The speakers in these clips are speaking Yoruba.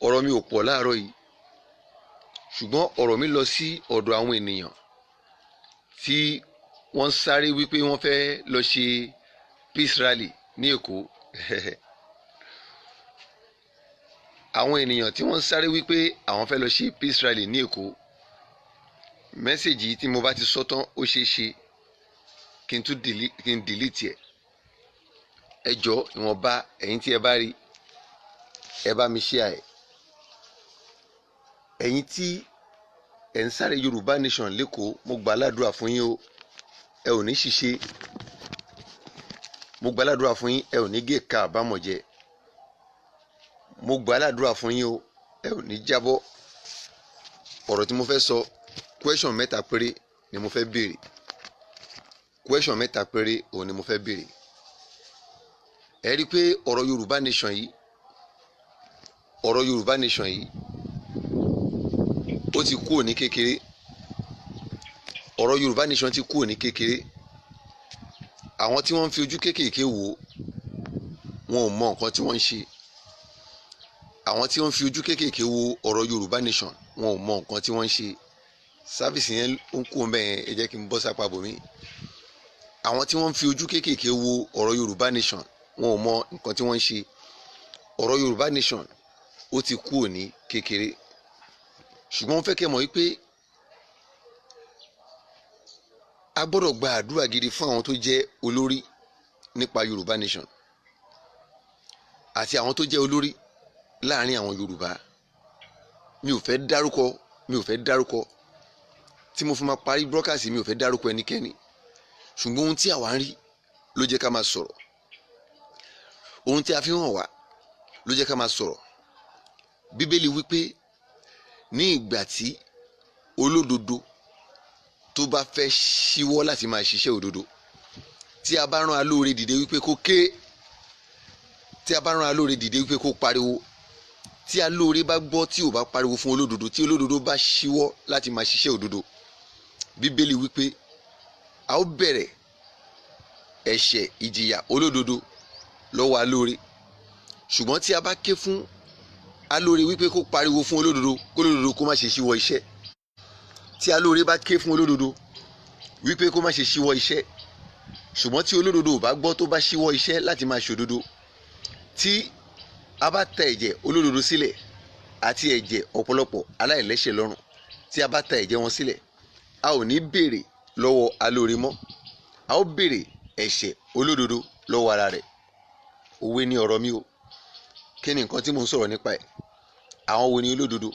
Ọ̀rọ̀ mi ò pọ̀ láàárọ̀ yìí, ṣùgbọ́n ọ̀rọ̀ mi lọ sí ọ̀dọ̀ àwọn ènìyàn tí wọ́n sáré wípé wọ́n fẹ́ lọ ṣe peace rally ní Èkó. Àwọn ènìyàn tí wọ́n sáré wípé àwọn fẹ́ lọ ṣe peace rally ní Èkó, message tí mo bá ti sọ tán, ó ṣeé ṣe kí n tún kí n delete ẹ̀. Ẹ jọ, ìwọ̀nba ẹ̀yin tí ẹ bá rí, ẹ bá mi share ẹ̀. Ẹ̀yin tí ẹ̀ ń sáré Yorùbá Nation l'Ékòó, mo gbà ládùúrà fún yín o, ẹ ò ní ṣìṣe. Mo gbà ládùúrà fún yín, ẹ ò ní gé ká àbámọ̀ jẹ. Mo gbà ládùúrà fún yín o, ẹ ò ní jábọ́. Ọ̀rọ̀ tí mo fẹ́ sọ, question mẹ́ta péré ni mo fẹ́ béèrè. Question mẹ́ta péré òun ni mo fẹ́ béèrè. Ẹ rí i pé ọ̀rọ̀ Yorùbá Nation yìí, ọ̀rọ̀ Yorùbá Nation yìí, ó ti kúrò ní kékeré. Ọ̀rọ̀ Yorùbá Nation ti kúrò ní kékeré. Àwọn tí wọ́n ń fi ojú kéékèèké wò, wọn ò mọ nǹkan tí wọ́n ń ṣe. Àwọn tí wọ́n ń fi ojú kéékèèké wo ọ̀rọ̀ Yorùbá Nation, wọn ò mọ nǹkan tí wọ́n ń ṣe. Service yẹn ń kú bẹ́ẹ̀ yẹn, ẹ jẹ́ kí n bọ́ sápá bòmí. Àwọn tí wọ́n ń fi ojú kéékèèké wo ọ̀rọ̀ Yorùbá Nation, wọn ò mọ nǹkan tí wọ́n ń ṣe. Ọ̀rọ̀ Yorùbá Nation, ó ti kúrò ní kékeré, ṣùgbọ́n wọ́n fẹ́ kẹ́ mọ̀ wípé a gbọ́dọ̀ gba àdúrà gidi fún àwọn tó jẹ́ olórí nípa Yorùbá Nation àti àwọn tó jẹ́ olórí láàrin àwọn Yorùbá. Mi ò fẹ́ dárúkọ, mi ò fẹ́ dárúkọ. Tí mo fi máa parí broadcast, mi ò fẹ́ dárúkọ ẹnikẹ́ni, ṣùgbọ́n ohun tí àwa ń rí ló jẹ́ ká máa sọ̀rọ̀. Ohun tí a fi hàn wá ló jẹ́ ká máa sọ̀rọ̀. Bíbélì wípé ní ìgbà tí olódodo tó bá fẹ́ ṣíwọ́ láti máa ṣiṣẹ́ òdodo, tí a bá rán alóore dìde wípé kó ké, tí a bá rán alóore dìde wípé kó pariwo, tí alóore bá gbọ́, tí ò bá pariwo fún olódodo, tí olódodo bá ṣíwọ́ láti máa ṣiṣẹ́ òdodo, Bíbélì wípé a ó bẹ̀rẹ̀ ẹ̀ṣẹ̀ ìjìyà olódodo lọ́wọ́ alóore. Ṣùgbọ́n tí a bá ké fún alóore wípé kó pariwo fún olódodo, kó olódodo kó má ṣe ṣíwọ́ iṣẹ́, tí alóore bá ké fún olódodo wípé kó má ṣe ṣíwọ́ iṣẹ́, ṣùgbọ́n tí olódodo ò bá gbọ́, tó bá ṣíwọ́ iṣẹ́ láti máa ṣòdodo, tí a bá ta ẹ̀jẹ̀ olódodo sílẹ̀ àti ẹ̀jẹ̀ ọ̀pọ̀lọpọ̀ aláìlẹ́ṣẹ̀ lọ́rùn, tí a bá ta ẹ̀jẹ̀ wọn sílẹ̀, a ò ní béèrè lọ́wọ́ alóore mọ́, a ó béèrè ẹ̀ṣẹ̀ olódodo lọ́wọ́ ara rẹ̀. Òwe ni ọ̀rọ̀ mi o. Kí ni nǹkan tí mò ń sọ̀rọ̀ nípa ẹ̀? Àwọn wo ni olódodo?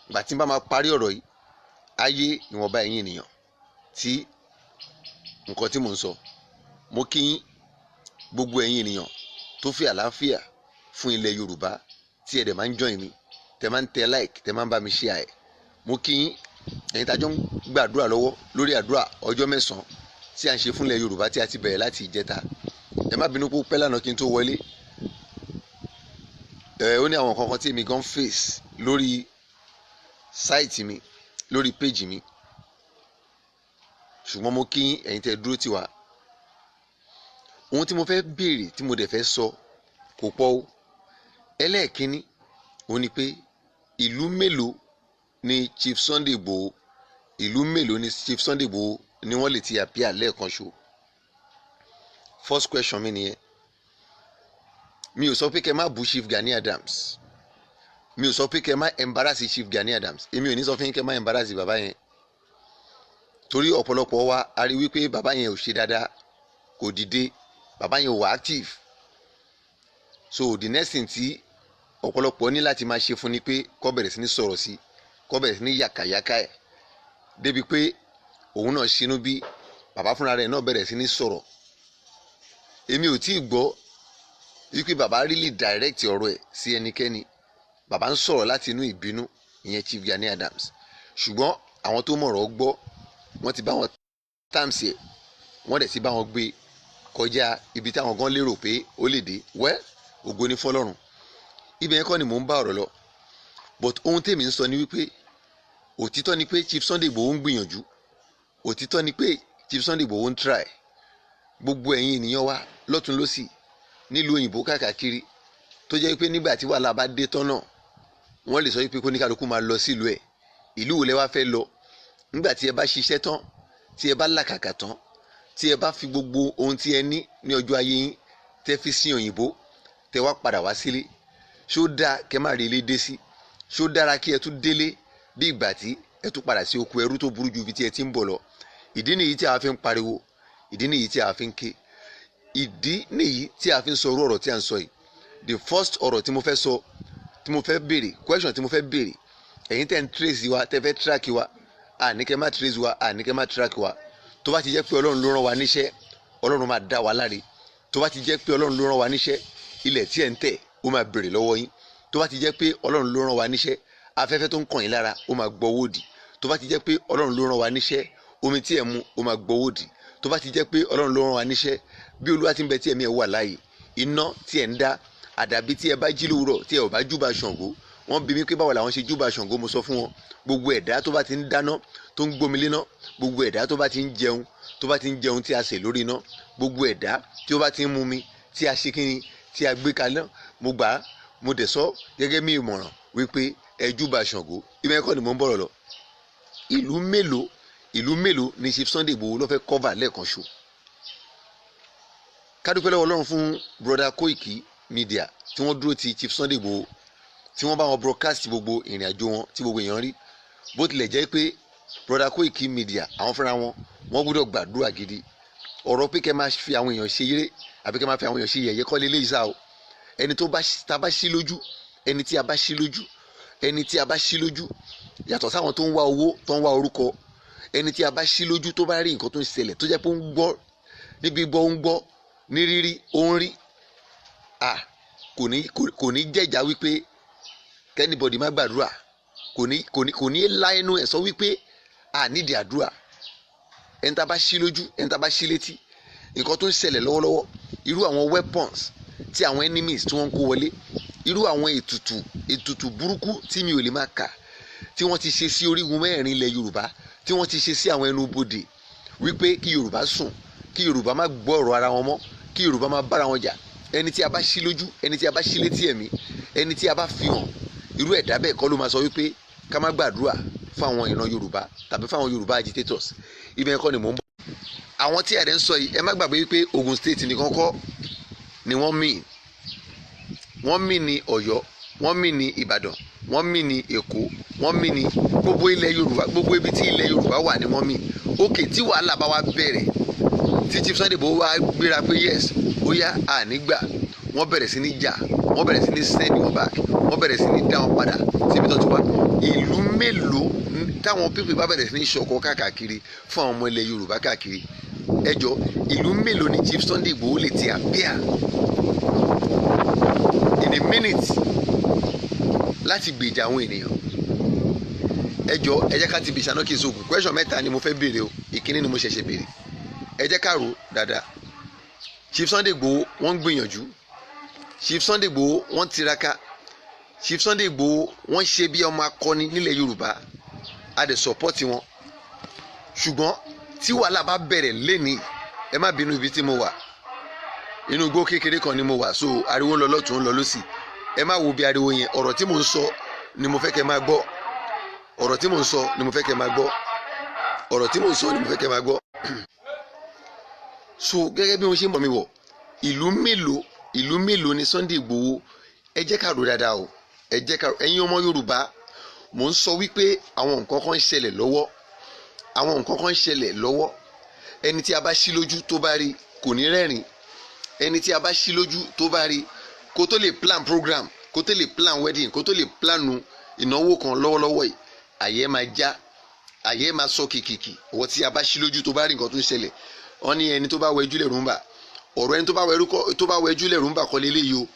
Ìgbà tí n bá máa parí ọ̀rọ̀ yìí, ayé ìwọ̀nba ẹ̀yin ènìyàn tí nǹkan tí mò ń sọ. Mo kí yín, gbogbo ẹ̀yin ènìyàn tó fi àlàáfíà fún ilẹ̀ Yorùbá, tí ẹ dẹ̀ máa ń join mi, tẹ máa ń tẹ like, tẹ máa ń bá mi share ẹ̀. Mo kí yín, ẹ̀yin tá a jọ ń gbàdúrà lọ́wọ́ lórí àdúrà ọjọ́ 9 tí à ń ṣe fún ilẹ̀ Yorùbá tí a ti bẹ̀rẹ̀ láti ìjẹta. Ẹ má bínú pé ó pẹ́ lánàá kí n tó wọlé. Ẹ ó ní àwọn kankan tí èmi gan face lórí site mi, lórí page mi, ṣùgbọ́n mo kí ẹ̀yin tẹ́ dúró tì wá. Ohun tí mo fẹ́ béèrè, tí mo dẹ̀ fẹ́ sọ, kò pọ̀ o. Ẹlẹ́ẹ̀kínní òun ni pé, ìlú mélòó ni Chief Sunday Igboho, ìlú mélòó ni Chief Sunday Igboho ni wọ́n lè ti appear lẹ́ẹ̀kan ṣo? First question mi nìyẹn. Mi ò sọ pé kẹ́ má bú Chief Gani Adams, mi ò sọ pé kẹ́ má embarrass Chief Gani Adams. Èmi ò ní sọ fún yín kẹ́ má embarrass bàbá yẹn, torí ọ̀pọ̀lọpọ̀ wa a rí wípé bàbá yẹn ò ṣe dáadáa, kò dìde, bàbá yẹn ò wà active. So the next thing tí ọ̀pọ̀lọpọ̀ ní láti máa ṣe fún ni pé kó bẹ̀rẹ̀ sí ní sọ̀rọ̀ sí, kó bẹ̀rẹ̀ sí ní yàkàyàkà ẹ̀, débi pé òun náà ṣinú bí bàbá fúnra rẹ̀ náà bẹ̀rẹ̀ sí ní sọ̀rọ̀. Èmi ò tí ì gbọ́ wípé bàbá really direct ọ̀rọ̀ ẹ̀ sí ẹnikẹ́ni. Bàbá ń sọ̀rọ̀ láti inú ìbínú, ìyẹn Chief Gani Adams, ṣùgbọ́n àwọn tó mọ̀rọ̀ gbọ́, wọ́n ti bá wọn terms ẹ̀, wọ́n dẹ̀ ti bá wọn gbé kọjá ibi táwọn gan lérò pé ó lè dé. Wẹ́, ògo ni fọlọ́run. Ibẹ̀ yẹn kọ́ ni mò ń bá ọ̀rọ̀ lọ, but ohun tèmi ń sọ ni wípé òtítọ́ ni pé Chief Sunday Igboho ń gbìyànjú, òtítọ́ ni pé Chief Sunday Igboho ń try. Gbogbo ẹ̀yin ènìyàn wa lọ́tún lọ́sì nílùú òyìnbó káàkiri, tó jẹ́ pé nígbà tí wàhálà bá dé tán náà, Wọ́n lè sọ wípé kóníkálukú máa lọ sílùú ẹ̀. Ìlú wo lẹ wá fẹ́ lọ nígbà tí ẹ bá ṣiṣẹ́ tán, tí ẹ bá làkàkà tán, tí ẹ bá fi gbogbo ohun tí ẹ ní ní ọjọ́ ayé yín tẹ́ fi sí òyìnbó, tẹ́ wá padà wá sílé? Ṣó dáa kẹ́ má rí ilé dé sí? Ṣó dára kí ẹ tún délé bí ìgbà tí ẹ tún padà sí oko ẹrú tó burú ju ibi tí ẹ ti ń bọ̀ lọ? Ìdí nìyí tí a fi ń pariwo, ìdí nìyí tí a fi ń ké, ìdí nìyí tí a fi ń sọ irú ọ̀rọ̀ tí a ń sọ yìí. The first ọ̀rọ̀ tí mo fẹ́ sọ, tí mo fẹ́ béèrè, question tí mo fẹ́ béèrè, ẹ̀yin tẹ́ ń trace wa, tẹ́ fẹ́ track wa, àní kẹ́ má trace wa, àní kẹ́ má track wa. Tó bá ti jẹ́ pé Ọlọ́run ló rán wa níṣẹ́, Ọlọ́run máa dá wa láre. Tó bá ti jẹ́ pé Ọlọ́run ló rán wa níṣẹ́, ilẹ̀ tí ẹ̀ ń tẹ̀, ó máa béèrè lọ́wọ́ yín. Tó bá ti jẹ́ pé Ọlọ́run ló rán wa níṣẹ́, afẹ́fẹ́ tó ń kàn yín lára, ó máa gbọ́wọ́ òdì. Tó bá ti jẹ́ pé Ọlọ́run ló rán wa níṣẹ́, omi tí ẹ̀ mu, ó máa gbọ́wọ́ òdì. Tó bá ti jẹ́ pé Ọlọ́run ló rán wa níṣẹ́, bí Olúwa ti ń bẹ tí ẹ̀mí ẹ̀ wà láàyè, iná tí ẹ̀ ń dá, àdàbí tí ẹ bá jí lówùrọ̀ tí ẹ ò bá júbà Ṣàngó. Wọ́n bi mí pé báwo làwọn ṣe júbà Ṣàngó. Mo sọ fún wọn, gbogbo ẹ̀dá tó bá ti ń dáná, tó ń gbómi léná, gbogbo ẹ̀dá tó bá ti ń jẹun, tó bá ti ń jẹun tí a sè lórí iná, gbogbo ẹ̀dá tí ó bá ti ń mumi tí a ṣe kíni, tí a gbé kaná, mo gbà á, mo dẹ̀ sọ gẹ́gẹ́ bí ìmọ̀ràn wípé ẹ júbà Ṣàngó. Ibẹ̀ kọ́ ni mo ń bọ̀rọ̀ lọ. Ìlú mélòó, ìlú mélòó ni Chief Sunday Igboho ló fẹ́ cover lẹ́ẹ̀kan ṣo? Ká dúpẹ́ lọ́wọ́ Ọlọ́run fún Brother Koiki Media tí wọ́n dúró ti Chief Sunday Igboho, tí wọ́n bá wọn broadcast gbogbo ìrìn àjò wọn tí gbogbo èèyàn rí. Bó tilẹ̀ jẹ́ pé Brother Koiki Media, àwọn fúnra wọn, wọ́n gbọ́dọ̀ gbàdúrà gidi. Ọ̀rọ̀ pé kẹ́ máa fi àwọn èèyàn ṣe eré àbí kẹ́ máa fi àwọn èèyàn ṣe yẹ̀yẹ́ kọ́ lélẹ́yìí sá o. Ẹni tó bá ta bá ṣí lójú, ẹni tí a bá ṣí lójú, ẹni tí a bá ṣí lójú, yàtọ̀ sáwọn tó ń wá owó, tó ń wá orúkọ, ẹni tí a bá ṣí lójú, tó bá rí nǹkan tó ń ṣẹlẹ̀, tó jẹ́ pé ó ń gbọ́ níbi gbọ́, ó ń gbọ́ ní rírí, ó ń rí à, kò ní jẹ́jà wípé kí anybody má gbàdúrà. Kò ní lá ẹnu ẹ̀ sọ wípé à nídìí àdúrà. Ẹni tá a bá ṣí lójú, ẹni tá a bá ṣí létí, nǹkan tó ń ṣẹlẹ̀ lọ́wọ́lọ́wọ́, irú àwọn weapons tí àwọn enemies tí wọ́n ń kó wọlé, irú àwọn ètùtù burúkú tí mi ò lè máa kà tí wọ́n ti ṣe sí orígun mẹ́rin ilẹ̀ Yorùbá, tí wọ́n ti ṣe sí àwọn ẹnu bodè, wípé kí Yorùbá sùn, kí Yorùbá má gbọ́ ọ̀rọ̀ ara wọn mọ́, kí Yorùbá má bára wọn jà. Ẹni tí a bá ṣí lójú, ẹni tí a bá ṣí létí ẹ̀mí, ẹni tí a bá fi hàn, irú ẹ̀dá bẹ́ẹ̀ kọ́ ló máa sọ wípé ká má gbàdúrà fún àwọn ìran Yorùbá tàbí fún àwọn Yorùbá agitators. Ibẹ̀ kọ́ ni mò ń bọ̀. Àwọn tí ẹ̀rẹ́ ń sọ yìí, ẹ má gbàgbé wípé Ogun State nìkan kọ́ ni wọ́n mì. Wọ́n mì ní Ọ̀yọ́, wọ́n mì ní Ìbàdàn, wọ́n mì ní Èkó, wọ́n mì ní gbogbo ilẹ̀ Yorùbá. Gbogbo ibi tí ilẹ̀ Yorùbá wà ni wọ́n mì. Òkè tí wàhálà bá wá bẹ̀rẹ̀, tí Chief Sunday Igboho wá gbéra pé yes, ó yá, ànígbà, wọ́n bẹ̀rẹ̀ sí ní jà, wọ́n bẹ̀rẹ̀ sí ní send wọn back, wọ́n bẹ̀rẹ̀ sí ní dá wọn padà síbi tó ti wá. Ìlú mélòó táwọn people bá bẹ̀rẹ̀ sí ní ṣọkọ káàkiri fún àwọn ọmọ ilẹ̀ Yorùbá káàkiri? Ẹ jọ, ìlú mélòó ni Chief Sunday Igboho lè ti appear in a minute láti gbèjà àwọn ènìyàn? Ẹ jọ, ẹ jẹ́ ká ti bìṣà náà kí n sóògùn. Question mẹ́ta ni mo fẹ́ béèrè o. Ìkíní ni mo ṣẹ̀ṣẹ̀ béèrè. Ẹ jẹ́ ká rò dáadáa. Chief Sunday Igboho, wọ́n ń gbìyànjú. Chief Sunday Igboho, wọ́n tiraka. Chief Sunday Igboho, wọ́n ṣe bí ọmọ akọni nílẹ̀ Yorùbá. A dẹ̀ support wọn. Ṣùgbọ́n tí wàhálà bá bẹ̀rẹ̀ lénìí, ẹ má bínú, ibi tí mo wà, inú igbó kékeré kan ni mo wà, so ariwo ń lọ lọ́tún, ń lọ lọ́sì. Ẹ má wo bí ariwo yẹn. Ọ̀rọ̀ tí mò ń sọ ni mo fẹ́ kẹ́ máa gbọ́. Ọ̀rọ̀ tí mò ń sọ ni mo fẹ́ kẹ́ máa gbọ́. Ọ̀rọ̀ tí mò ń sọ ni mo fẹ́ kẹ́ máa gbọ́. So gẹ́gẹ́ bí wọ́n ṣe ń bọ̀ mi wọ̀, ìlú mélòó, ìlú mélòó ni Sunday Igboho? Ẹ jẹ́ ká rò dáadáa o. Ẹ jẹ́ ká rò. Ẹ̀yin ọmọ Yorùbá, mò ń sọ wípé àwọn nǹkan kan ń ṣẹlẹ̀ lọ́wọ́, àwọn nǹkan kan ń ṣẹlẹ̀ lọ́wọ́. Ẹni tí a bá ṣí lójú, tó bá rí, kò ní rẹ́rìn. Ẹni tí a bá ṣí lójú, tó bá rí, kó tó lè plan program, kó tó lè plan wedding, kó tó lè plan ìnáwó kan lọ́wọ́lọ́wọ́ yìí, àyẹ́ máa já, àyẹ́ máa sọ kìkìkì. Ọwọ́ tí a bá ṣí lójú, tó bá rí nǹkan tó ń ṣẹlẹ̀, wọ́n ní ẹni tó bá wẹjú lẹ̀rù ń bà. Ọ̀rọ̀ ẹni tó bá wẹjú lẹ̀rù ń bà kọ́ leléyìí o.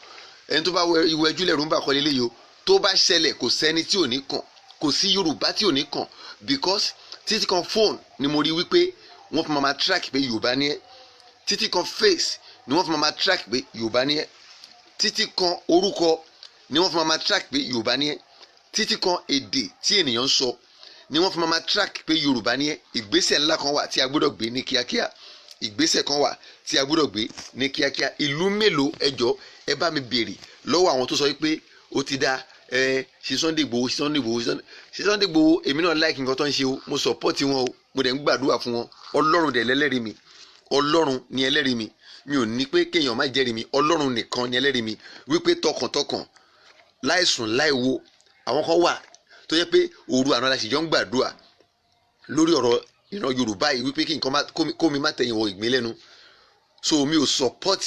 Ẹni tó bá wẹjú lẹ̀rù ń bà kọ́ leléyìí o. Tó bá ṣẹlẹ̀, kò sẹ́ni tí ò ní kàn, kò sí Yorùbá tí ò ní kàn, because títí kan phone ni mo rí wípé wọ́n fi máa track pé Yorùbá ní ẹ́. Títí kan face ni wọ́n fi máa track pé Yorùbá ní ẹ́. Títí kan orúkọ ni wọ́n fi máa track pé Yorùbá ní ẹ́. Títí kan èdè tí ènìyàn ń sọ ni wọ́n fi máa track pé Yorùbá ní ẹ́. Ìgbésẹ̀ ńlá kan wà tí a gbọ́dọ̀ gbé ní kíákíá. Ìgbésẹ̀ kan wà tí a gbọ́dọ̀ gbé ní kíákíá. Ìlú mélòó? Ẹ jọ̀ọ́, ẹ bá mi béèrè lọ́wọ́ àwọn tó sọ wípé ó ti dá. Ẹ ṣe Sunday Igboho, ṣe Sunday Igboho, ṣe Sunday Igboho. Èmi náà like nǹkan tó ń ṣe o, mo support wọn o, mo dẹ̀ ń gbàdúrà fún wọn. Ọlọ́run dẹ̀ lẹ́lẹ́rìí mi, Ọlọ́run ni ẹlẹ́rìí mi. Mi ò ní pé kéèyàn má jẹ́rìí mi, Ọlọ́run nìkan ni ẹlẹ́rìí mi wípé tọkàntọkàn, láìsùn láìwo, àwọn kan wà tó yẹ pé òru àná la sì jọ ń gbàdúrà lórí ọ̀rọ̀ ìran Yorùbá yìí, wípé kí nǹkan kómi má tẹ̀yìn wọ ìgbín lẹ́nu. So mi ò support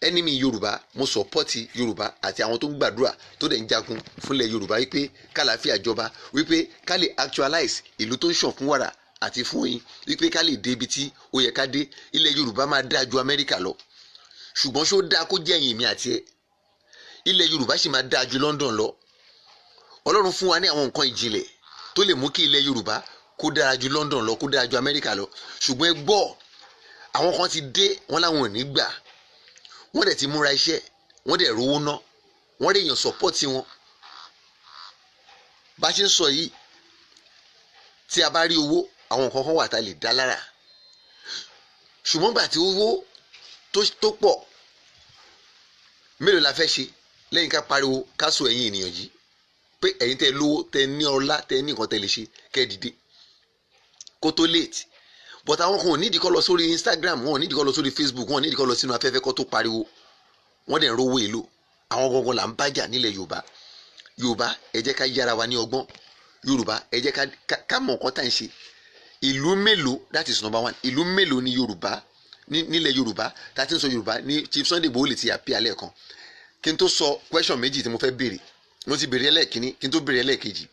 enemy Yorùbá, mo support Yorùbá àti àwọn tó ń gbàdúrà, tó dẹ̀ ń jagun fúnlẹ̀ Yorùbá, wípé kálàáfíà jọba, wípé ká lè actualize ìlú tó ń ṣàn fún wàrà àti fún oyin, wípé ká lè dé ibi tí ó yẹ ká dé. Ilẹ̀ Yorùbá máa dáa ju Amẹ́ríkà lọ, ṣùgbọ́n ṣó dáa kó jẹ́ ẹ̀yìn mi àti ẹ̀? Ilẹ̀ Yorùbá sì máa dáa ju London lọ. Ọlọ́run fún wa ní àwọn nǹkan ìjìnlẹ̀ tó lè mú kí ilẹ̀ Yorùbá kó dára ju London lọ, kó dára ju Amẹ́ríkà lọ. Ṣùgbọ́n ẹ gbọ́, àwọn kan ti dé, wọ́n láwọn ò ní gbà. Wọ́n dẹ̀ ti múra iṣẹ́, wọ́n dẹ̀ rówó ná, wọ́n rí èèyàn support wọn. Bá a ṣe ń sọ yìí, tí a bá rí owó, àwọn nǹkan kan wà tá a lè dá lára. Ṣùgbọ́n gbà tí owó tó pọ̀, mélòó la fẹ́ ṣe lẹ́yìn ká pariwo, ká sọ ẹ̀yin ènìyàn yìí pé ẹ̀yin tẹ́ lówó, tẹ́ ní ọlá, tẹ́ ní nǹkan tẹ́ lè ṣe, kẹ́ dìde kó tó late. But àwọn kan ò nídìí kó lọ sórí Instagram, wọn ò nídìí kó lọ sórí Facebook, wọn ò nídìí kó lọ sínú afẹ́fẹ́ kó tó pariwo. Wọ́n dẹ̀ ń rówó èlò. Àwọn gangan là ń bájà nílẹ̀ Yorùbá. Yorùbá, ẹ jẹ́ ká yára wa ní ọgbọ́n. Yorùbá, ẹ jẹ́ ká mọ̀ nǹkan tá à ń ṣe. Ìlú mélòó, that is number one, ìlú mélòó ní Yorùbá, nílẹ̀ Yorùbá tá a ti ń sọ Yorùbá ní Chief Sunday Igboho lè ti àpí alẹ́ kan? Kí n tó sọ question méjì tí mo fẹ́ béèrè, mo ti béèrè ẹlẹ́ẹ̀kínní, kí n tó béèrè ẹlẹ́ẹ̀kejì,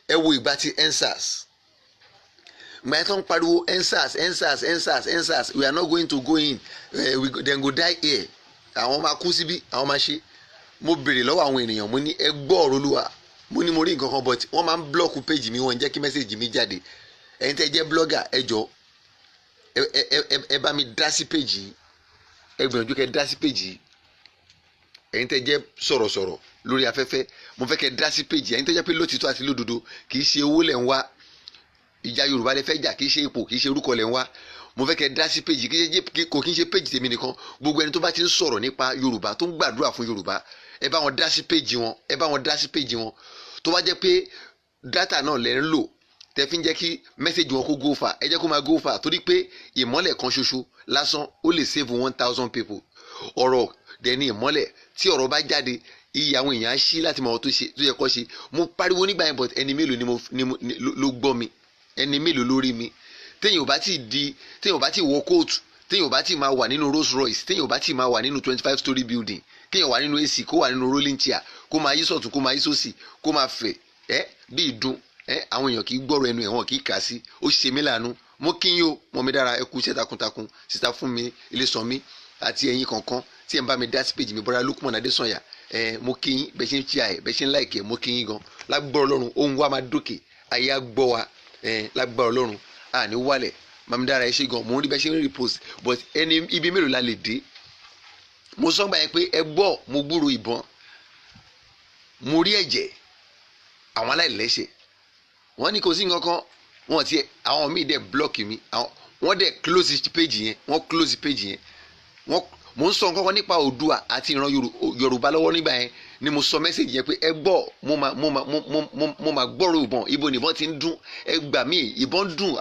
ẹ wo ìgbà tí EndSARS, ìgbà yẹn tó ń pariwo "EndSARS, EndSARS, EndSARS, EndSARS, we are not going to go in, we, dem go die here", àwọn máa kú síbí, àwọn máa ṣe. Mo béèrè lọ́wọ́ àwọn ènìyàn, mo ní ẹ gbọ́ ọ̀rọ̀ Olúwa. Mo ní mo rí nǹkan kan, but wọ́n máa ń block page mi, wọ́n ń jẹ́ kí message mi jáde. Ẹ̀yin tẹ́ jẹ́ blogger, ẹ jọ, ẹ bá mi dá sí page yìí. Ẹ gbìyànjú kẹ́ dá sí page yìí. Ẹ̀yin tẹ́ jẹ́ sọ̀rọ̀sọ̀rọ̀ lórí afẹ́fẹ́, mo fẹ́ kẹ́ dá sí page. Ẹ̀yin tẹ́ jẹ́ pé lótìtọ́ àti lódodo, kì í ṣe owó lẹ̀ ń wá, ìjà Yorùbá lẹ fẹ́ jà, kì í ṣe ipò, kì í ṣe orúkọ lẹ̀ ń wá, mo fẹ́ kẹ́ dá sí page. Kì í ṣe, kò kì í ṣe page tèmi nìkan. Gbogbo ẹni tó bá ti ń sọ̀rọ̀ nípa Yorùbá, tó ń gbàdúrà fún Yorùbá, ẹ bá wọn dá sí page wọn, ẹ bá wọn dá sí page wọn. Tó bá jẹ́ pé data náà lẹ́ ń lò tẹ́ fi ń jẹ́ kí message wọn kó go far, ẹ jẹ́ kó máa go far, torí pé ìmọ́lẹ̀ kan ṣoṣo lásán, ó lè save 1,000 people. Ọ̀rọ̀ dẹ̀ ní ìmọ́lẹ̀. Tí ọ̀rọ̀ bá jáde, iye àwọn èèyàn á ṣí láti mọ ohun tó ṣe tó yẹ kó ṣe. Mo pariwo nígbà yẹn, but ẹni mélòó ni mo ni mo ló gbọ́ mi? Ẹni mélòó ló rí mi? Téèyàn ò bá tí di, téèyàn ò bá tí wọ kóòtù, téèyàn ò bá tí máa wà nínú Rolls Royce, téèyàn ò bá tí máa wà nínú 25 story building, kéèyàn wà nínú AC, kó wà nínú rolling chair, kó máa yí sọ̀tún, kó máa yí sósì, kó máa fẹ̀ ẹ́ bí ìdun ẹ́, àwọn èèyàn kì í gbọ́rọ̀ ẹnu ẹ̀, wọn kì í kà sí. Ó ṣe mí láàánú. Mo kí yín o, mọ̀ mi dára, ẹ kú iṣẹ́ takuntakun. Sísá fún mi ilé sàn mí àti ẹ̀yin kankan tí ẹ̀ ń bá mi dá sí page mi, bọ́dá Lukman Adésànyà, ẹ mo kí yín. Bẹ́ẹ̀ ṣe ń ṣe ẹ̀, bẹ́ẹ̀ ṣe ń like ẹ̀, mo kí yín gan. Lágbára Ọlọ́run, ohun wa máa dókè, ayé á gbọ́ wa. Ẹ lágbára Ọlọ́run, àní wálẹ̀. Màmí dára, ẹ ṣe gan. Mo ń rí bẹ́ẹ̀ ṣe ń repost, but ẹni ibi mélòó la lè dé? Mo sọ gbà yẹn pé ẹ gbọ́, mo gbúrò ìbọn, mo rí ẹ̀jẹ̀ àwọn aláìlẹ́ṣẹ̀. Wọ́n ní kò sí nǹkan kan. Wọ́n ti àwọn míì dẹ̀ block mi, wọ́n dẹ̀ close page yẹn, wọ́n close page yẹn. Wọ́n mo ń sọ nǹkan kan nípa Oòduà àti ìran Yorùbá lọ́wọ́ nígbà yẹn ni mo sọ message yẹn pé ẹ gbọ́, mo ma gbọ́rọ̀ ìbọn, ibo ni ìbọn ti ń dún? Ẹ gbà mí, ìbọn dùn,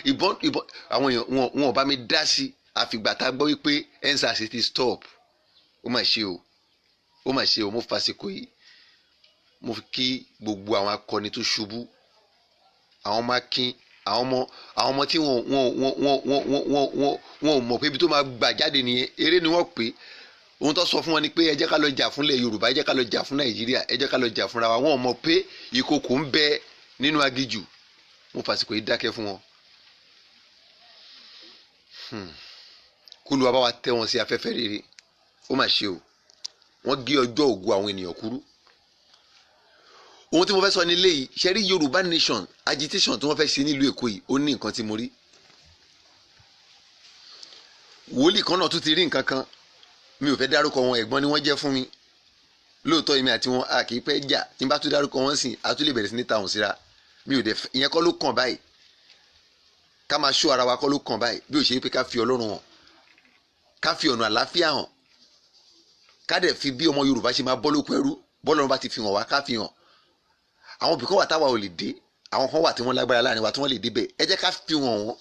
ìbọn, ìbọn. Àwọn èèyàn wọn ò bá mi dá sí, àfìgbà tá a gbọ́ wípé EndSARS ti stop. Ó mà ṣe o, ó mà ṣe o. Mo fàsìkò yìí, mo fi kí gbogbo àwọn akọni tó ṣubú, àwọn ọmọ akin, àwọn ọmọ tí wọn ò mọ̀ pé ibi tó máa gbà jáde nìyẹn. Eré ni wọ́n pè é. Ohun tó sọ fún wọn ni pé ẹ jẹ́ ká lọ jà fúnlẹ̀ Yorùbá, ẹ jẹ́ ká lọ jà fún Nàìjíríà, ẹ jẹ́ ká lọ jà fúnra wa. Wọn ò mọ̀ pé ìkòkò ń bẹ nínú aginjù. Mo fàsìkò yìí dákẹ́ fún wọn. K'Olúwa bá wa tẹ́ wọn sí afẹ́fẹ́ rere. Ó mà ṣe o, wọ́n gé ọjọ́ ògo àwọn ènìyàn kúrú. Ohun tí mo fẹ́ sọ nílé yìí ṣe rí, Yorùbá Nation agitation tí wọ́n fẹ́ ṣe nílùú Èkó yìí, ó ní nǹkan tí mo rí. Wòlíì kan náà tún ti rí nǹkan kan. Mi ò fẹ́ dárúkọ wọn, ẹ̀gbọ́n ni wọ́n jẹ́ fún mi lóòótọ́. Èmi àti wọn a kì í pẹ́ jà. Tí n bá tún dárúkọ wọn sìn, a tún lè bẹ̀rẹ̀ sí ní tàwọn síra. Mi ò dẹ̀, ìyẹn kọ́ ló kàn báyìí. Ká máa ṣó ara wa kọ́ ló kàn báyìí. Bí ó ṣe pé ká fi Ọlọ́run hàn, ká fi ọ̀nà àlàáfíà hàn, ká dẹ̀ fi bí ọmọ Yorùbá ṣe máa bọ́ lóko ẹrú, bọ́lọ́run bá ti fi hàn wá, ká fi hàn. Àwọn ibì kan wà táwa ò lè dé, àwọn kan wà tí wọ́n lágbára láàrin wa tí wọ́n lè débẹ̀. Ẹ jẹ́ ká fi wọ̀n wọ́n.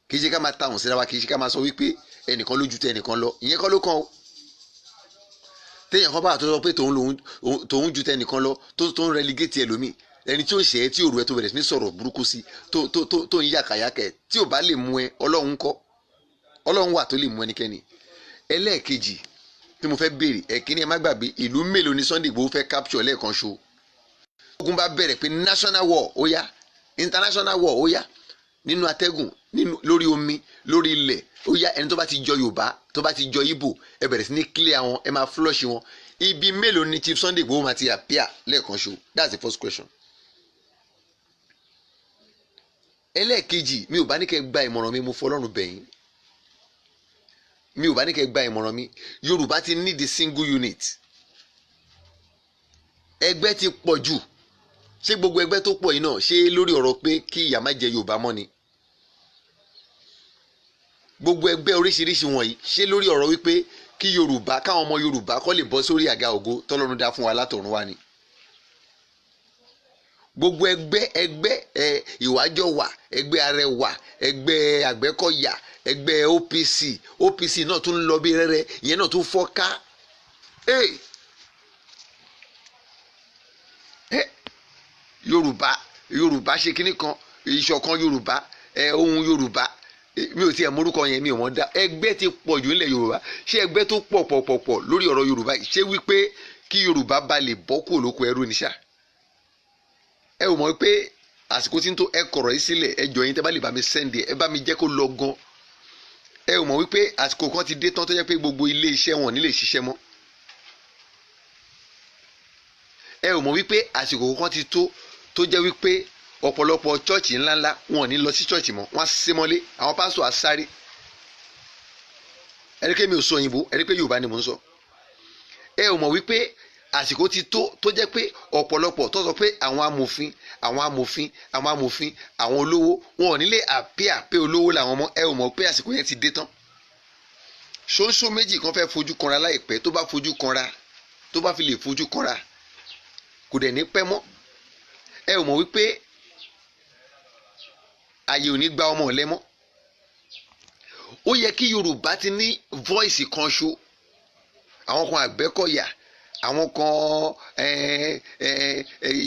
Kì í ṣe ká máa tahùn síra wa, kì í ṣe ká máa sọ wípé ẹnìkan lójú tẹ ẹnìkan lọ. Ìyẹn kọ́ ló kàn o. Téèyàn kan bá tó sọ pé tòun lòun tòun ju tẹnìkan lọ, tó ń relegate ẹlòmíì, ẹni tí ó ṣe é, tí òru ẹ tó bẹ̀rẹ̀ sí ní sọ̀rọ̀ burúkú sí, tó ń yàkàyàkẹ́, tí ò bá lè mú ẹ, Ọlọ́run kọ́, Ọlọ́run wà tó lè mú ẹnikẹ́ni. Ẹlẹ́ẹ̀kejì tí mo fẹ́ béèrè, ẹ̀kíní, ẹ má gbàgbé, ìlú mélòó ni Sunday Igboho fẹ́ capture lẹ́ẹ̀kan ṣo? Ogun bá bẹ̀rẹ̀ pé national war ó yá, international war ó yá, nínú atẹ́gùn, nínú, lórí omi, lórí ilẹ̀, ó yá, ẹni tó bá ti jọ Yorùbá, tó bá ti jọ Ìgbò, ẹ bẹ̀rẹ̀ sí ní clear wọn, ẹ máa flush wọn, ibi mélòó ni Chief Sunday Igboho máa ti appear lẹ́ẹ̀kan ṣo? That's the first question. Ẹlẹ́ẹ̀kejì, mi ò bá ní kẹ́ gba ìmọ̀ràn mi, mo fọlọ́run bẹ̀yìn, mi ò bá ní kẹ́ gba ìmọ̀ràn mi. Yorùbá ti need the single unit. Ẹgbẹ́ ti pọ̀ jù. Ṣé gbogbo ẹgbẹ́ tó pọ̀ yìí náà, ṣé lórí ọ̀rọ̀ pé kí ìyà má jẹ Yorùbá mọ́ ni? Gbogbo ẹgbẹ́ oríṣiríṣi wọ̀nyí, ṣé lórí ọ̀rọ̀ wípé kí Yorùbá, káwọn ọmọ Yorùbá kó lè bọ́ sórí àga ògo tọ́lọ́run dá fún wa látọ̀run wá ni? Gbogbo ẹgbẹ́ ẹ, ìwájọ wà, ẹgbẹ́ Arẹwà, ẹgbẹ́ Àgbẹ̀kọ̀yà, ẹgbẹ́ OPC, OPC náà tún lọ bí rẹ́rẹ́, ìyẹn náà tún fọ́ ká. Hey! Yorùbá, Yorùbá ṣe kinní kan, ìṣọ̀kan Yorùbá, ẹ, ohun Yorùbá, mi ò tiẹ̀ mórúkọ yẹn, mi ò mọ̀ dá. Ẹgbẹ́ ti pọ̀ jù nílẹ̀ Yorùbá. Ṣé ẹgbẹ́ tó pọ̀ pọ̀ pọ̀ pọ̀ lórí ọ̀rọ̀ Yorùbá yìí, ṣé wípé kí Yorùbá bá lè bọ́ kúrò lóko ẹrú ni ṣá? Ẹ ò mọ̀ pé àsìkò tí ń tó. Ẹ kọ̀rọ̀ yìí sílẹ̀, ẹ jọ̀ọ́, yín tẹ́ bá lè bá mi send ẹ bá mi jẹ́ kó lọ gan. Ẹ ò mọ̀ wípé àsìkò kan ti dé tán tó jẹ́ pé gbogbo ilé iṣẹ́ wọn ò ní lè ṣiṣẹ́ mọ́? Ẹ ò mọ̀ wípé àsìkò kan ti tó tó jẹ́ wípé ọ̀pọ̀lọpọ̀ chọ́ọ̀chì ńláńlá wọn ò ní lọ sí chọ́ọ̀chì mọ́, wọ́n á sé mọ́lé, àwọn pásítọ̀ á sáré? Ẹ rí pé mi ò sọ òyìnbó, ẹ rí pé Yorùbá ni mò ń sọ. Ẹ ò mọ̀ wípé àsìkò ti tó tó jẹ́ pé ọ̀pọ̀lọpọ̀ tó sọ pé àwọn amòfin, àwọn amòfin, àwọn amòfin, àwọn olówó, wọn ò ní lè àpíà pé olówó làwọn mọ́? Ẹ ò mọ̀ pé àsìkò yẹn ti dé tán? Ṣóńṣó méjì kan fẹ́ fojú kanra láìpẹ́. Tó bá fojú kanra, tó bá fi lè fojú kanra, kò dẹ̀ ní pẹ́ mọ́. Ẹ ò mọ̀ wípé ààyè ò ní gba ọmọ ọ̀lẹ mọ́? Ó yẹ kí Yorùbá ti ní voice kan ṣo. Àwọn kan Àgbẹ̀kọ̀yà, àwọn kan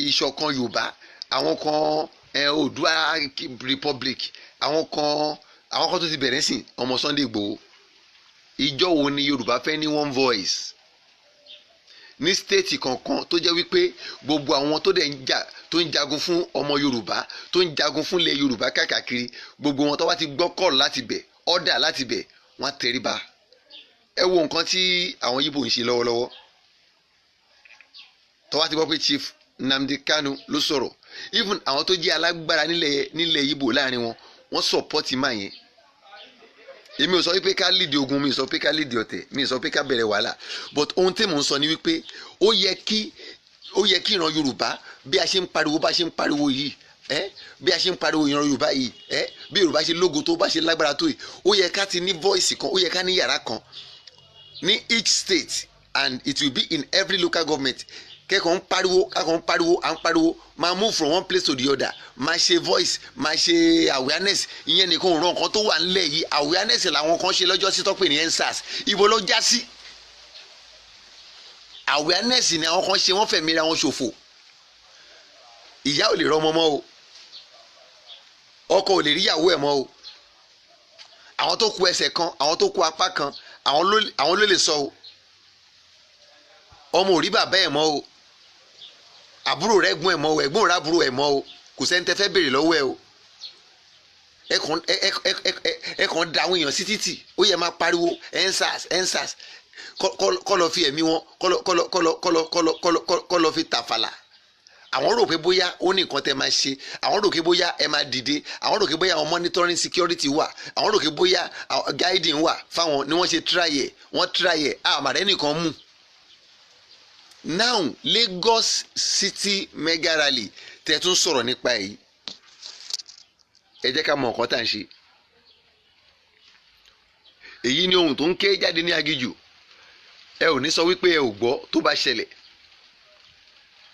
ìṣọ̀kan Yorùbá, àwọn kan Oòduà Republic, àwọn kan tó ti bẹ̀rẹ̀ sí ọmọ Sunday Igboho. Ìjọ wo ni Yorùbá fẹ́ ní one voice ní state kankan, tó jẹ́ wípé gbogbo àwọn tó dẹ̀ ń jà, tó ń jagun fún ọmọ Yorùbá, tó ń jagun fún ilẹ̀ Yorùbá káàkiri, gbogbo wọn tó bá ti gbọ́ call láti bẹ̀, order láti bẹ̀, wọ́n á tẹríba? Ẹ wo nǹkan tí àwọn Yíbò ń ṣe lọ́wọ́lọ́wọ́. Tó bá ti gbọ́ pé Chief Nnamdi Kanu ló sọ̀rọ̀, even àwọn tó jẹ́ alágbára nílẹ̀ Yíbò láàrin wọn, wọ́n support man yẹn. Èmi ò sọ wípé ká lead ogun, mi ò sọ pé ká lead ọ̀tẹ̀, mi ò sọ pé ká bẹ̀rẹ̀ wàhálà, but ohun tí mò ń sọ ni wípé ó yẹ kí ìran Yorùbá, bí a ṣe ń pariwo, bá ṣe ń pariwo yìí ẹ, bí a ṣe ń pariwo ìran Yorùbá yìí ẹ, bí Yorùbá ṣe lógo tó, bá ṣe lágbára tó yìí, ó yẹ ká ti ní voice kan, ó yẹ ká ní yàrá kan ní each state, and it will be in every local government. Kẹ́kọ̀ọ́ ń pariwo, kẹ́kọ̀ọ́ ń pariwo, à ń pariwo, máa move from one place to the other, máa ṣe voice, máa ṣe awareness. Ìyẹn nìkan ò ràn. Nǹkan tó wà nílẹ̀ yìí, awareness làwọn kan ṣe lọ́jọ́ sí tọ́pẹ̀ ní EndSARS. Ibo ló já sí? Awareness ni àwọn kan ṣe, wọ́n fẹ̀mí ra wọn ṣòfò. Ìyá ò lè rọmọ mọ́ o, ọkọ ò lè rí ìyàwó ẹ̀ mọ́ o. Àwọn tó kù ẹsẹ̀ kan, àwọn tó kù apá kan, àwọn ló lè sọ o. Ọmọ ò rí bàbá ẹ̀ mọ́ o, àbúrò rẹ̀ gbọ́n ẹ̀ mọ́ o, ẹ̀gbọ́n rẹ̀ àbúrò ẹ̀ mọ́ o. Kò sẹ́ni tẹ́ fẹ́ béèrè lọ́wọ́ ẹ̀ o. Ẹ kàn da àwọn èèyàn sí títì. Ó yẹ máa pariwo EndSARS, EndSARS, kọ́ lọ fi ẹ̀mí wọn kọ́ lọ fi tàfàlà. Àwọn rò pé bóyá ó ní nǹkan tẹ́ máa ṣe, àwọn rò pé bóyá ẹ máa dìde, àwọn rò pé bóyá àwọn monitoring security wà, àwọn rò pé bóyá guiding wà fáwọn ni wọ́n ṣe try ẹ̀. Wọ́n try ẹ̀, àmàrẹ́ nìkan mú. Now, Lagos City mega rally tẹ́ tún sọ̀rọ̀ nípa èyí, ẹ jẹ́ ká mọ nǹkan tá à ń ṣe. Èyí ni ohun tó ń ké jáde ní aginjù. Ẹ ò ní sọ wípé ẹ ò gbọ́ tó bá ṣẹlẹ̀.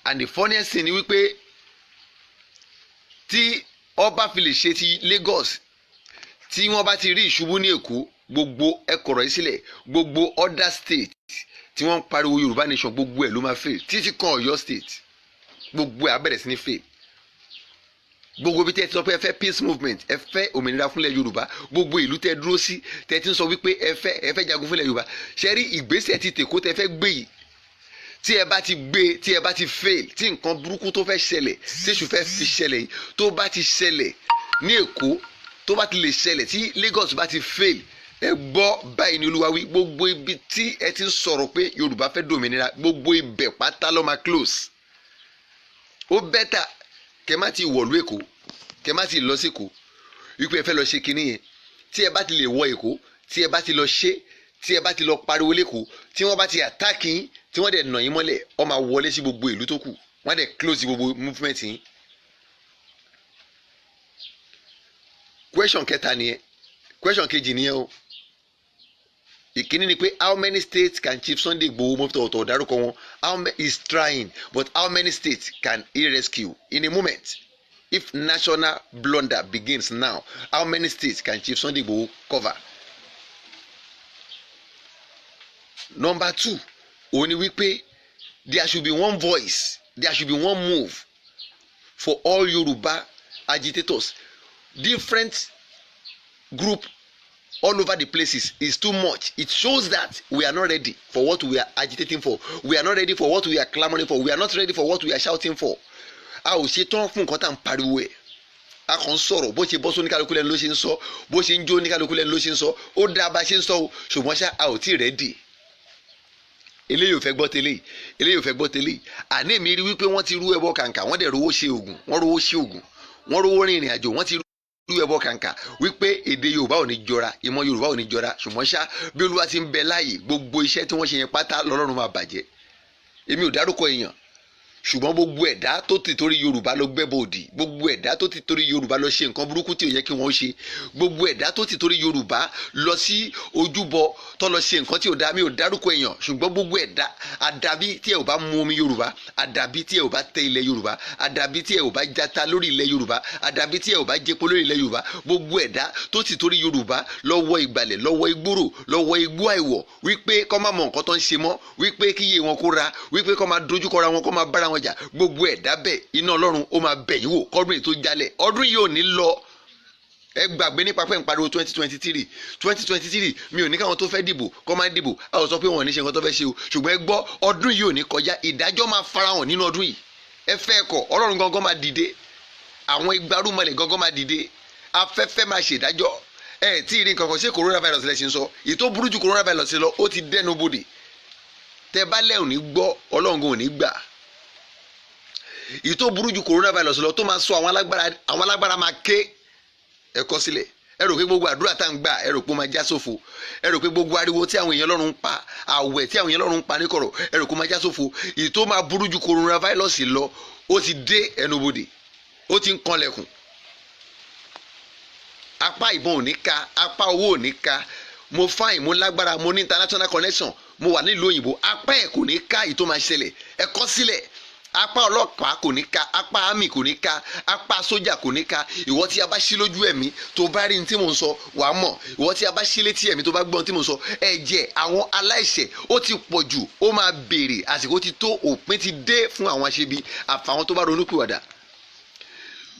And the funniest thing ni wípé Tí ọba fi lè ṣe ti Lagos, tí wọ́n bá ti rí ìṣubú ní Èkó, gbogbo ẹkọ̀rọ̀ yìí sílẹ̀, gbogbo other state tí wọ́n ń pariwo Yorùbá nation, gbogbo ẹ̀ ló máa fail, títí kan Ọ̀yọ́ State. Gbogbo ẹ̀ á bẹ̀rẹ̀ sí ní fail. Gbogbo ibi tẹ́ ẹ ti sọ pé ẹ fẹ́ peace movement, ẹ fẹ́ òmìnira fúnlẹ̀ Yorùbá, gbogbo ìlú tẹ́ ẹ dúró sí, tẹ́ ẹ ti ń sọ wípé ẹ fẹ́ jagun fúnlẹ̀ Yorùbá, ṣe rí ìgbésẹ̀ ti tÈkó tẹ́ fẹ́ gbé yìí, tí ẹ bá ti gbé, tí ẹ bá ti fail, tí nǹkan burúkú tó fẹ́ ṣẹlẹ̀, tí èṣù fẹ́ fi ṣẹlẹ̀ yìí, tó bá ti ṣẹlẹ̀ ní Èkó, tó bá ti lè ṣẹlẹ̀, tí Lagos bá ti fail, ẹ gbọ́, báyìí ni Olúwa wí, gbogbo ibi tí ẹ ti ń sọ̀rọ̀ pé Yorùbá fẹ́ dòmìnira, gbogbo ibẹ̀ pátá ló máa close. Ó better kẹ má ti wọ̀lú Èkó, kẹ má ti lọ sí Èkó wípé ẹ fẹ́ lọ ṣe kinní yẹn. Tí ẹ bá ti lè wọ Èkó, tí ẹ bá ti lọ ṣe, tí ẹ bá ti lọ pariwo lẹ́kọ̀ọ́, tí wọ́n bá ti attack yín, tí wọ́n dẹ̀ nà yín mọ́lẹ̀, ó máa wọlé sí gbogbo ìlú tó kù, wọ́n dẹ̀ close gbogbo movement yín. Question kẹta nìyẹn. Question kejì nìyẹn o. Ìkíní ni pé, how many states can Chief Sunday Igboho, mo fi tọ̀wọ̀tọ̀wọ̀ dárúkọ wọn, how many is trying, but how many states can he rescue in a moment? If national blunder begins now, how many states can Chief Sunday Igboho cover? Number two, òun ni wípé there should be one voice, there should be one move for all Yoruba agitators. Different group all over the places is too much. It shows that we are not ready for what we are agitating for, we are not ready for what we are clamoring for, we are not ready for what we are shouting for. A ò ṣe tán fún nǹkan tá à ń pariwo ẹ̀. A kàn ń sọ̀rọ̀, bó ṣe bọ́ sí oníkálukú lẹ́nu ló ṣe ń sọ, bó ṣe ń jó oníkálukú lẹ́nu ló ṣe ń sọ. Ó dáa bá ṣe ń sọ o, ṣùgbọ́n ṣá, a ò tí ì ready. Eléyìí ò fẹ́ gbọ́ tẹ́lẹ̀, eléyìí ò fẹ́ gbọ́ tẹ́lẹ̀. Àní èmi rí wípé wọ́n ti rú ẹbọ kàǹkà, wọ́n dẹ̀ rówó ṣe ògùn, wọ́n rówó ṣe ògùn, wọ́n rówó rìnrìn àjò, wọ́n ti rú ẹbọ kàǹkà wípé èdè Yorùbá ò ní jọra, ìmọ̀ Yorùbá ò ní jọra. Ṣùgbọ́n ṣá, bí Olúwa ti ń bẹ láàyè, gbogbo iṣẹ́ tí wọ́n ṣe yẹn pátá lọ́lọ́run máa bàjẹ́. Èmi ò dárúkọ èèyàn, ṣùgbọ́n gbogbo ẹ̀dá tó ti torí Yorùbá lọ gbẹ́bọ òdì, gbogbo ẹ̀dá tó ti torí Yorùbá lọ ṣe nǹkan burúkú tí ò yẹ kí wọ́n ṣe, gbogbo ẹ̀dá tó ti torí Yorùbá lọ sí ojúbọ tó lọ ṣe nǹkan tí ò dá, mi ò dárúkọ èèyàn, ṣùgbọ́n gbogbo ẹ̀dá, àdàbí tí ẹ ò bá mu omi Yorùbá, àdàbí tí ẹ ò bá tẹ ilẹ̀ Yorùbá, àdàbí tí ẹ ò bá jata lórí ilẹ̀ Yorùbá, àdàbí tí ẹ ò bá jẹpo lórí ilẹ̀ Yorùbá, gbogbo ẹ̀dá tó ti torí Yorùbá lọ́wọ́ ìgbàlẹ̀, lọ́wọ́ igbóró, lọ́wọ́ igbó àìwọ̀, wípé kọ́ má mọ nǹkan tó ń ṣe mọ́, wípé kíyè wọn kó ra, wípé kọ́ máa dojúkọra wọn, kọ́ máa bára wọn jà, gbogbo ẹ̀dá bẹ́ẹ̀, iná Ọlọ́run ó máa bẹ̀ yín wò kọ́dún yìí tó jalẹ̀. Ọdún yìí ò ní lọ. Ẹ gbàgbé nípa pé ń pariwo 2023, 2023. Mi ò ní káwọn tó fẹ́ dìbò kọ́ máa dìbò. A ò sọ pé wọn ò ní ṣe nǹkan tó fẹ́ ṣe o, ṣùgbọ́n ẹ gbọ́, ọdún yìí ò ní kọjá. Ìdájọ́ máa farahàn nínú ọdún yìí. Ẹ fẹ́ kọ̀, Ọlọ́run gangan máa dìde, àwọn igbarúmọlẹ̀ gangan máa dìde, afẹ́fẹ́ máa ṣèdájọ́. Ẹ tí ì rí nǹkan kan ṣé coronavirus lẹ ṣe ń sọ èyí tó burú ju coronavirus lọ, ó ti dẹnu bodè. Tẹ bá lẹ́ ò ní gbọ́, Ọlọ́run gan ò ní gbà. Èyí tó burú ju coronavirus lọ, tó máa sọ àwọn alágbára, àwọn alágbára máa ké. Ẹ kọ sílẹ̀. Ẹ rò pé gbogbo àdúrà tá à ń gbà, ẹ rò pé ó máa já sófo? Ẹ rò pé gbogbo ariwo tí àwọn èèyàn lọ́run ń pa, àwẹ̀ tí àwọn èèyàn lọ́run ń pa níkọ̀rọ̀, ẹ rò pé ó máa já sófo? Èyí tó máa burú ju coronavirus lọ, ó ti dé ẹnubodè, ó ti ń kanlẹ̀kùn. Apá ìbọn ò ní ka, apá owó ò ní ka. Mo fine, mo lágbára, mo ní international connection, mo wà nílùú òyìnbó, apá ẹ̀ kò ní ká. Èyí tó máa ṣẹlẹ̀, ẹ kọ sílẹ̀. Apá ọlọ́pàá kò ní ká, apá army kò ní ká, apá sójà kò ní ká. Ìwọ tí a bá ṣí lójú ẹ̀mí, tó bá rí ní tí mò ń sọ, wàá mọ̀. Ìwọ tí a bá ṣí létí ẹ̀mí, tó bá gbọ́n tí mò ń sọ, ẹ̀jẹ̀ àwọn aláìṣẹ̀ ó ti pọ̀ jù, ó máa béèrè. Àsìkò ti tó, òpin ti dé fún àwọn aṣebi, àfàwọn tó bá ronúpìwàdà.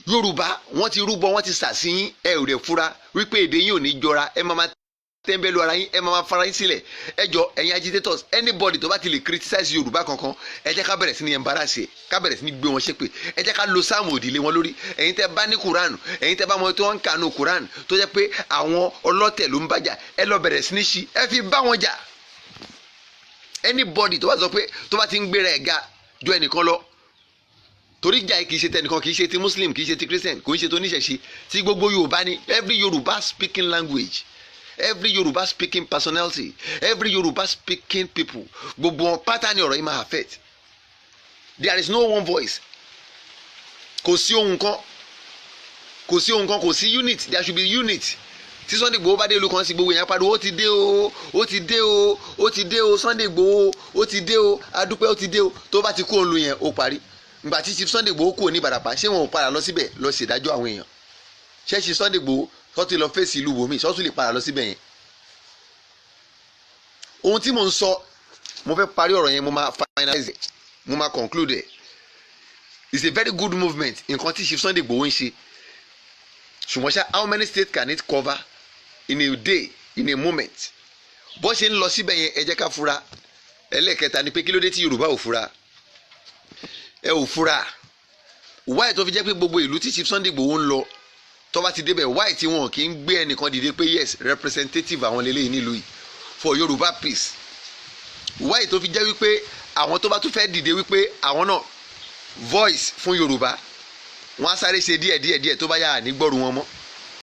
Yorùbá, wọ́n ti rúbọ, wọ́n ti sàṣìyín, ẹ ò rẹ̀ fura wípé èdè yín ò ní jọra. Ẹ máa máa tẹ́ńbẹ́lú ara yín, ẹ máa máa fara yín sílẹ̀. Ẹ jọ, ẹ̀yin agitators, anybody tó bá ti lè criticize Yorùbá kankan, ẹ jẹ́ ká bẹ̀rẹ̀ sí ní embarrass ẹ̀, ká bẹ̀rẹ̀ sí ní gbé wọn ṣépè. Ẹ jẹ́ ká lo sáàmù òdì lé wọn lórí. Ẹ̀yin tẹ́ bá ní Quran, ẹ̀yin tẹ́ bá mọ tí wọ́n ń kànú Quran, tó jẹ́ pé àwọn ọlọ́tẹ̀ ló ń bájà, ẹ lọ bẹ̀rẹ̀ sí ní ṣí, ẹ fi bá wọn jà. Anybody tó bá sọ pé, tó bá ti ń gbéra ẹ̀ ga ju ẹnìkan lọ, torí ìjà yìí kì í ṣe tẹnìkan, kì í ṣe ti Muslim, kì í ṣe ti Christian, kò í ṣe tó oníṣẹ̀ṣe, tí gbogbo Yorùbá ni. Every Yorùbá speaking language, every Yorùbá speaking personality, every Yorùbá speaking people, gbogbo wọn pátá ni ọ̀rọ̀ yìí máa affect. There is no one voice. Kò sí ohun kan, kò sí ohun kan, kò sí unit. There should be unit. Tí Sunday Igboho bá dé ìlú kan sí, gbogbo èèyàn pariwo, "Ó ti dé o, ó ti dé o, ó ti dé o, Sunday Igboho, ó ti dé o, adúpẹ́, ó ti dé o." Tó bá ti kó òun lu yẹn, ó parí. Ìgbà tí Chief Sunday Igboho kúrò ní Ìbàràpá, ṣé wọn ò padà lọ síbẹ̀ lọ ṣèdájọ́ àwọn èèyàn? Ṣé Chief Sunday Igboho tó ti lọ fèsì ìlú wòmí ṣọ́ tún lè padà lọ síbẹ̀ yẹn? Ohun tí mò ń sọ, mo fẹ́ parí ọ̀rọ̀ yẹn, mo máa finalize, mo máa conclude ẹ̀. It's a very good movement, nǹkan tí Chief Sunday Igboho ń ṣe. Ṣùgbọ́n ṣá, how many states can it cover in a day, in a moment? Bó ṣe ń lọ síbẹ̀ yẹn, ẹ jẹ́ ká fura. Ẹlẹ́ẹ̀kẹta ni pé, kí ló dé tí Yorùbá ò fura? Ẹ ò fura. Why tó fi jẹ́ pé gbogbo ìlú tí Chief Sunday Igboho ń lọ, tó bá ti débẹ̀, why tí wọn kì í gbé ẹnìkan dìde pé yes, representative àwọn lélẹ́yìn nílùú yìí for Yorùbá peace? Why tó fi jẹ́ wípé àwọn tó bá tún fẹ́ dìde wípé àwọn náà voice fún Yorùbá, wọ́n á sáré ṣe díẹ̀ díẹ̀ díẹ̀, tó bá yà ní gbọ́rù wọn mọ́?